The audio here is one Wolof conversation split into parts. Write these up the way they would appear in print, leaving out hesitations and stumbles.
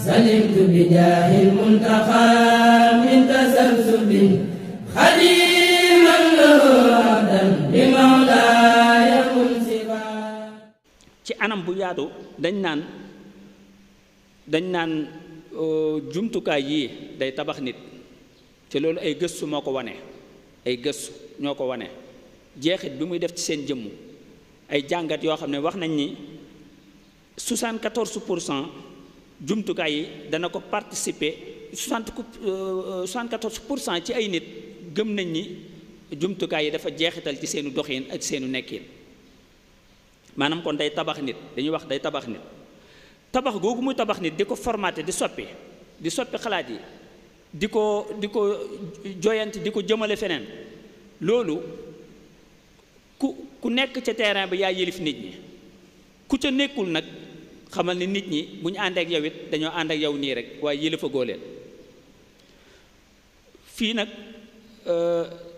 سلمت بجاه المنتقى من تسلسل خديما له عبدا بمولاي منصفا. ci anam bu yaatu dañ naan jumtukaay yii day tabax nit te loolu ay gëstu moo ko wane, ay gëstu ñoo ko wane jeexit bi muy def ci seen jëmm. ay jàngat yoo xam ne wax nañ ni 74% jumtukaay yi dana ko participer 74% ci ay nit gëm nañ ni jumtukaay yi dafa jeexital ci seenu doxin ak seenu nekkin. maanaam kon day tabax nit, dañuy wax day tabax nit. tabax googu muy tabax nit di ko formaté di soppi xalaat yi di ko joyanti di ko jëmale feneen, loolu ku nekk ca terrain bi yaa yëlif nit ñi. ku ca nekkul nag xamal ni nit ñi bu ñu ànd ak yow it dañoo ànd ak yow nii rek waaye yëlifa góo leen. fii nag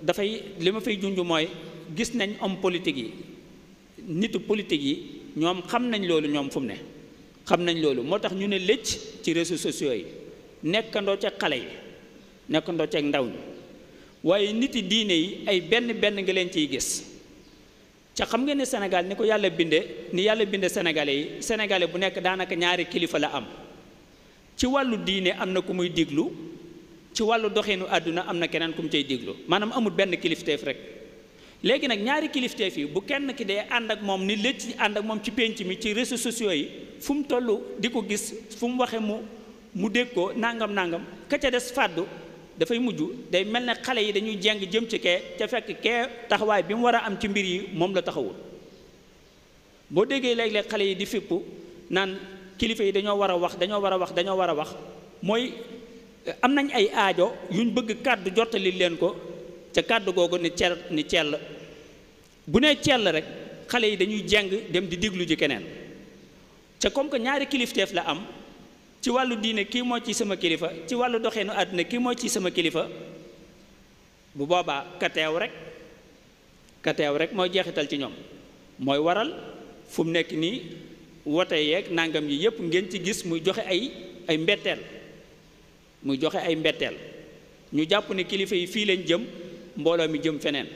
dafay li ma fay junj mooy gis nañ homme politique yi, nitu politique yi ñoom xam nañ loolu, ñoom fu mu ne xam nañ loolu. moo tax ñu ne lëcc ci réseaux sociaux yi nekkandoo ca xale yi nekkandoo ca ndaw ñi, waaye niti diine yi ay benn nga leen ciy gis. ca xam ngeen ne Sénégal ni ko yàlla binde Sénégalais yi, Sénégalais bu nekk daanaka ñaari kilifa la am. ci wàllu diine am na ku muy diglu, ci wàllu doxinu àdduna am na keneen ku mu cay diglu, maanaam amul benn kilifteef rek. léegi nag ñaari kilifteef yi bu kenn ki dee ànd ak moom ni lëcc ànd ak moom ci pénc mi ci réseaux sociaux yi, fu mu toll di ko gis, fu mu waxe mu dégg ko nangam ka ca des fàddu, dafay mujj day mel ne xale yi dañuy jeng jëm ci kee, ca fekk kee taxawaay bi mu war a am ci mbir yi moom la taxawul. boo déggee léeg-léeg xale yi di fippu naan kilifa yi dañoo war a wax mooy am nañ ay aajo yuñ bëgg kàddu jottali leen ko, ca kàddu googu ni cell bu nee cell rek xale yi dañuy jeng dem di diglu ji keneen. ca comme que ñaari kilifteef la am, ci wàllu diine kii moo ci sama kilifa, ci wàllu doxeenu àdduna kii moo ci sama kilifa, bu boobaa ka teew rek mooy jeexital ci ñoom. mooy waral fu mu nekk nii wote yeeg nangam yi yépp ngeen ci gis muy joxe ay mbetteel, ñu jàpp ne kilifa yi fii leen jëm, mbooloo mi jëm feneen,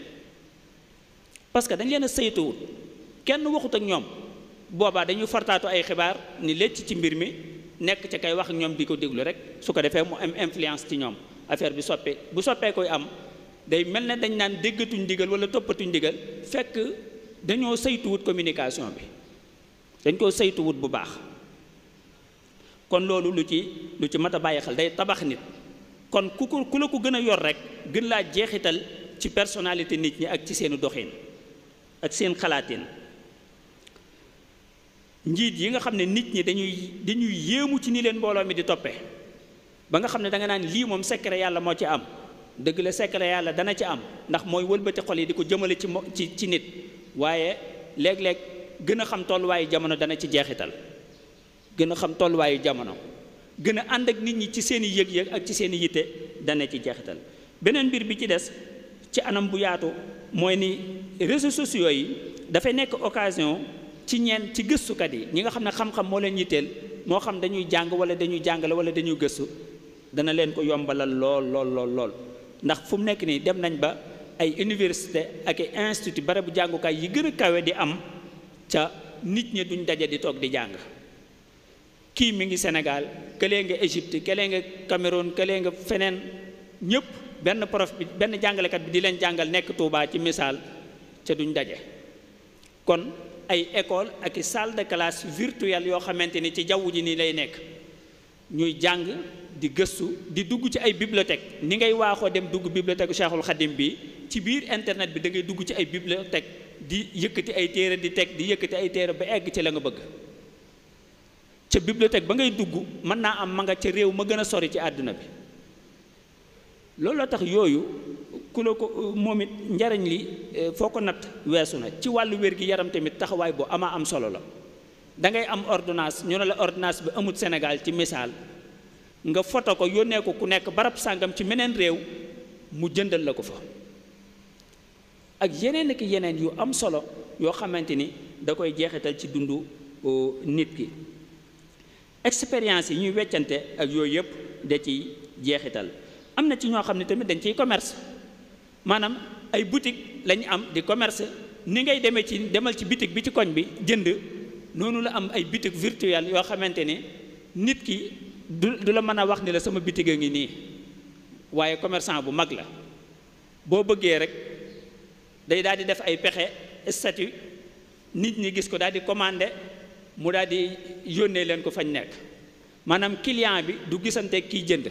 parce que dañ leen a saytuwul, kenn waxut ak ñoom. boobaa dañuy fartaatu ay xibaar ni lecc ci mbir mi, nekk ca kay wax ak ñoom di ko déglu rek, su ko defee mu am influence ci ñoom, affaire bi bu soppee koy am, day mel ne dañ naan déggatuñ ndigal wala toppatuñ ndigal, fekk dañoo saytuwut communication bi, dañ koo saytuwut bu baax. kon loolu lu ci mat a bàyyi xel, day tabax nit. kon ku la ko gën a yor rek gën laa jeexital ci personnalité nit ñi ak ci seeni doxin ak seen xalaatin. njiit yi nga xam ne nit ñi dañuy yéemu ci ni leen mbooloo mi di toppee, ba nga xam ne da nga naan lii moom secret yàlla moo ci am. dëgg la secret yàlla dana ci am, ndax mooy wëlbati xol yi di ko jëmale ci nit, waaye léeg-léeg gën a xam tolluwaayu jamono dana ci jeexital. gën a xam tolluwaayu jamono, gën a ànd ak nit ñi ci seen i yëg-yëg ak ci seen i yitte dana ci jeexital. beneen mbir bi ci des ci anam bu yaatu mooy ni réseaux sociaux yi dafay nekk occasion ci gëstukat yi, ñi nga xam ne xam-xam moo leen yitteel, moo xam dañuy jàng wala dañuy jàngale wala dañuy gëstu, dana leen ko yombalal lool. ndax fu mu nekk nii dem nañ ba ay université ak ay institut barabu jàngukaay yi gën a kawe di am, ca nit ñi duñ daje di toog di jàng. kii mi ngi Sénégal, këlee nga Égypte, këlee nga Cameroun, këlee nga feneen, ñëpp benn prof bi benn jàngalekat bi di leen jàngal nekk Touba ci misaal, ca duñ daje. kon ay école ak i salle de classe virtuelle yoo xamante ni ci jaww ji nii lay nekk, ñuy jàng di gëstu di dugg ci ay bibliothèque. ni ngay waaxoo dem dugg bibliothèque Cheikhul Khadim bi, ci biir internet bi da ngay dugg ci ay bibliothèque di yëkkati ay téere di teg, di yëkkati ay téere ba egg ci la nga bëgg. ca bibliothèque ba ngay dugg mën naa am ma nga ca réew ma gën a sori ci àdduna bi. looloo tax yooyu ku la ko moom it njariñ li foo ko natt weesu na. ci wàllu wér gi yaram tamit taxawaay bu ama am solo la. da ngay am ordonnance, ñu ne la ordonnance bi amut Sénégal ci misaal, nga foto ko yónnee ko ku nekk barab sàngam ci meneen réew, mu jëndal la ko fa. ak yeneen ak yeneen yu am solo yoo xamante ni da koy jeexital ci dundu nit ki. expérience yi ñuy weccante ak yooyu yëpp da ciy jeexital. am na ci ñoo xam ne tamit dañ ciy commerce, maanaam ay boutique lañu am di commerce. ni ngay demal ci boutique bi ci koñ bi jënd, noonu la am ay boutique virtuelle yoo xamante ni nit ki du la mën a wax ni la sama boutique a ngi nii, waaye commerçant bu mag la. boo bëggee rek day daal di def ay pexe statut, nit ñi gis ko daal di commandé, mu daal di yónnee leen ko fañ nekk. maanaam client bi du gisante kiy jënd.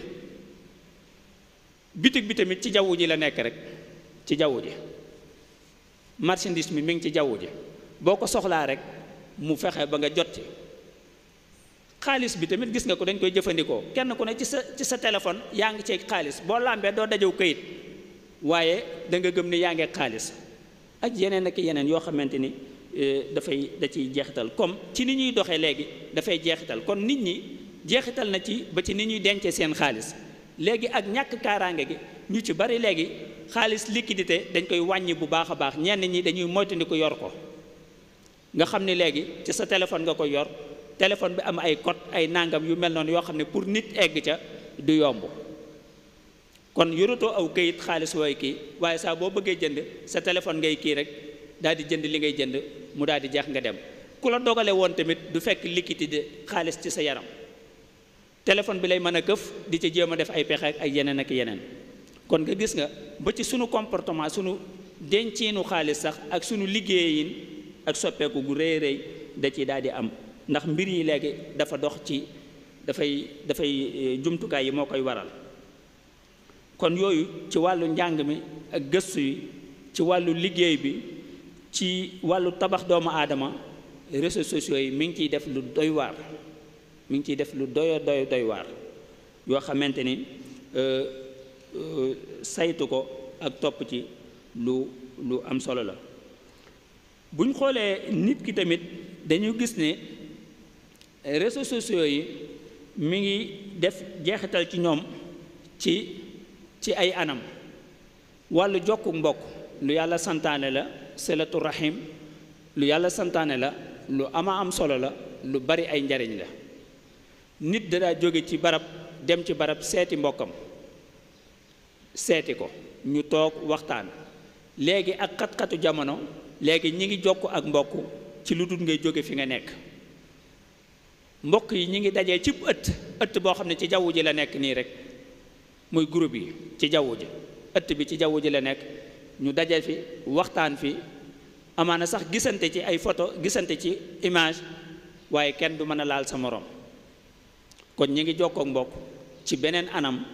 boutique bi tamit ci jaww ji la nekk rek, ci jaww ji marchandise mi ngi ci jaww ji, boo ko soxlaa rek mu fexe ba nga jot ci. xaalis bi tamit gis nga ko dañ koy jëfandikoo, kenn ku ne ci sa téléphone yaa ngi ci xaalis, boo làmbee doo dajew këyit, waaye da nga gëm ni yaa ngi xaalis ak yeneen ak yeneen yoo xamante ni da ciy jeexital. comme ci ni ñuy doxee léegi dafay jeexital, kon nit ñi jeexital na ci ba ci ni ñuy dencee seen xaalis. léegi ak ñàkk kaaraange gi ñu ci bari léegi xaalis liquidité dañ koy wàññi bu baax a baax, ñenn ñi dañuy moytandiku yor ko. nga xam ni léegi ci sa téléphone nga koy yor, téléphone bi am ay code ay nangam yu mel noonu yoo xam ne pour nit egg ca du yomb. kon yoratoo aw këyit xaalis wooy kii, waaye saa boo bëggee jënd sa téléphone ngay kii rek daal di jënd li ngay jënd mu daal di jeex nga dem. ku la dogale woon tamit du fekk liquidité xaalis ci sa yaram, téléphone bi lay mën a këf di ci jéem a def ay pexe ak yeneen ak yeneen. kon nga gis nga ba ci sunu comportement, sunu denciinu xaalis sax ak sunu liggéeyin ak soppeeku gu rëy rëy da ci daal di am, ndax mbir yi léegi dafa dox ci dafay jumtukaay yi moo koy waral. kon yooyu ci wàllu njàng mi ak gëstu yi, ci wàllu liggéey bi, ci wàllu tabax doomu aadama, réseaux sociaux yi mi ngi ciy def lu doy waar, mi ngi ciy def lu doy waar yoo xamante ni saytu ko ak topp ci lu am solo la. buñ xoolee nit ki tamit dañu gis ne réseaux sociaux yi mi ngi def jeexital ci ñoom ci ay anam. wàllu jokku mbokk lu yàlla santaane la, silatu rahim lu yàlla santaane la, lu ama am solo la, lu bari ay njariñ la. nit daa jóge ci barab dem ci barab seeti mbokkam, seeti ko, ñu toog waxtaan. léegi ak xat-xatu jamono léegi ñi ngi jokk ak mbokk ci lu dul ngay jóge fi nga nekk. mbokk yi ñi ngi dajee ci ëtt boo xam ne ci jaww ji la nekk nii rek, muy groupe yi ci jaww ji, ëtt bi ci jaww ji la nekk, ñu daje fi waxtaan fi, amaana sax gisante ci ay photo, gisante ci image, waaye kenn du mën a laal sa moroom. kon ñi ngi jokkoo ak mbokk ci beneen anam,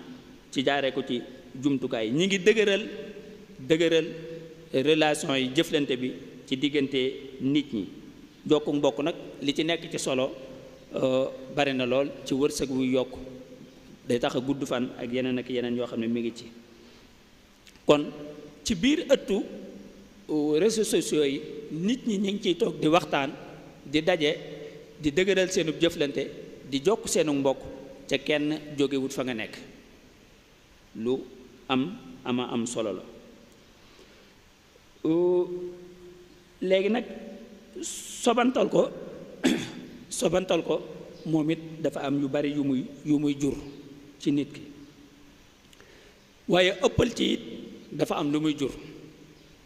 ci jaaree ko ci jumtukaay. ñi ngi dëgëral relation yi, jëflante bi ci diggante nit ñi. jokkoo ak mbokk nag li ci nekk ci solo bari na lool, ci wërsëg wuy yokk, day tax a gudd fan ak yeneen ak yeneen yoo xam ne mi ngi ci. kon ci biir ëttu réseaux sociaux yi nit ñi ngi ciy toog di waxtaan, di daje, di dëgëral seenu jëflante, di jokk seenu mbokk ca kenn jógewut fa nga nekk. lu am solo la. léegi nag sobantal ko moom it dafa am yu bari yu muy jur ci nit ki, waaye ëppal ci it dafa am lu muy jur.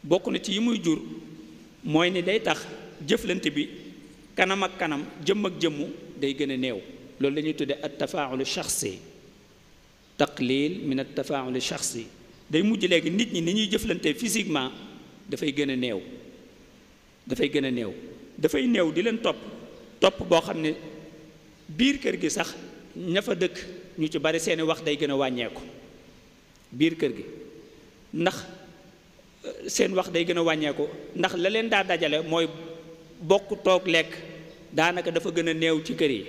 bokk na ci yi muy jur mooy ni day tax jëflante bi kanam ak kanam, jëmm ak jëmmu day gën a néew. loolu la ñuy tudde at tafaulu shaxsi, taqlil min at tafaulu shaxsi. day mujj léegi nit ñi ni ñuy jëflante physiquement dafay gën a néew, dafay néew di leen topp boo xam ne biir kër gi sax ña fa dëkk ñu ci bari seeni wax day gën a wàññeeku. biir kër gi ndax seen wax day gën a wàññeeku, ndax la leen daa dajale mooy bokk toog lekk, daanaka dafa gën a néew ci kër yi.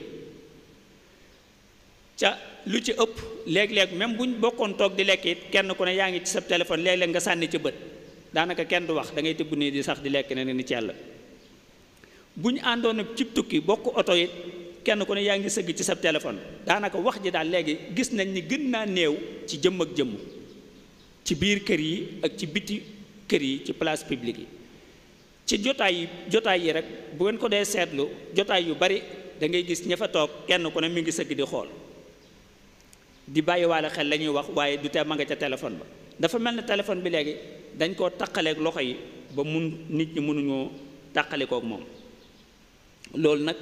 ca lu ci ëpp léeg-léeg même buñ bokkoon toog di lekk it kenn ku ne yaa ngi ci sa téléphone, léeg-léeg nga sànni ci bët, daanaka kenn du wax, da ngay tibb nii di sax di lekk ne ni ci yàlla. bu ñu àndoon cib tukki bokk oto it kenn ku ne yaa ngi sëgg ci sa téléphone, daanaka wax ji daal léegi gis nañ ni gën naa néew ci jëmm ak jëmm, ci biir kër yi ak ci biti kër yi, ci place publique yi. ci jotaay yi rek bu ngeen ko dee seetlu, jotaay yu bari da ngay gis ña fa toog kenn ku ne mi ngi sëgg di xool di bàyyiwaale xel la ñuy wax waaye du tee ma nga ca téléphone ba. dafa mel ne téléphone bi léegi dañ koo taqaleeg loxo yi ba nit ñi mënuñoo taqalikook moom. loolu nag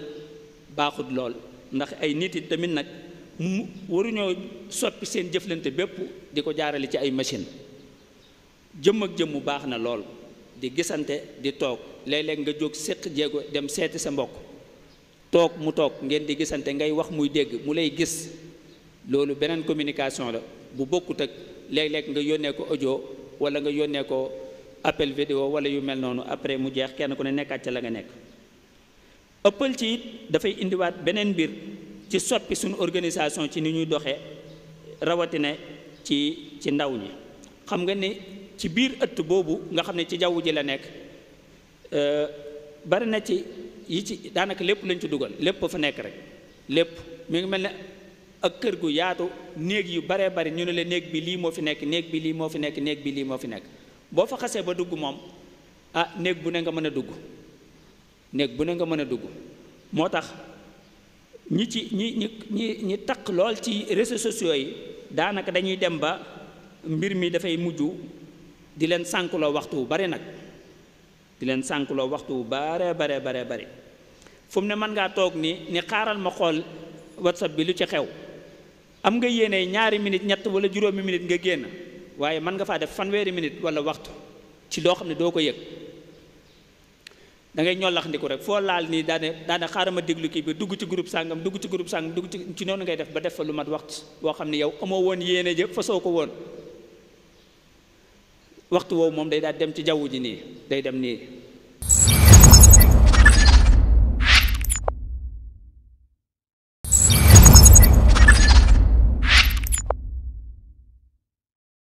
baaxut lool ndax ay nit yi tamit nag waruñoo soppi seen jëflante bépp di ko jaarale ci ay machine jëmm ak jëmm baax na lool di gisante di toog léeg-léeg nga jóg séq jéego dem seeti sa mbokk toog mu toog ngeen di gisante ngay wax muy dégg mu lay gis loolu beneen communication la bu bokkut ak léeg-léeg nga yónnee ko audio wala nga yónnee ko appel vidéo wala yu mel noonu après mu jeex kenn ku ne nekkaat ca la nga nekk. ëppal ci it dafay indiwaat beneen mbir ci soppi suñu organisation ci ni ñuy doxee rawatina ci ndaw ñi. xam nga ni ci biir ëtt boobu nga xam ne ci jaww ji la nekk bari na ci yi ci daanaka lépp lañ ci dugal lépp fa nekk rek lépp mi ngi mel ne ak kër gu yaatu néeg yu baree bari ñu ne la néeg bi lii moo fi nekk néeg bi lii moo fi nekk néeg bi lii moo fi nekk boo fa xasee ba dugg moom néeg bu ne nga mën a dugg néeg bu ne nga mën a dugg moo tax ñi takk lool ci réseaux sociaux yi daanaka dañuy dem ba mbir mi dafay mujj di leen sànkuloo waxtu wu bari nag di leen sànkuloo waxtu wu bare bari fu mu ne mën ngaa toog ni xaaral ma xool WhatsApp bi lu ci xew am nga yéene 2 minutes 3 wala 4 minutes nga génn waaye mën nga faa def fanweeri minutes wala waxtu ci loo xam ne doo ko yëg da ngay ñollax ndiku rek foo laal nii daane xaaral ma déglu kii bi dugg ci groupe sàngam dugg ci noonu ngay def ba def fa lu mat waxtu boo xam ne yow amoo woon yéene jë fa soo ko woon waxtu woowu moom day daal dem ci jaww ji nii day dem nii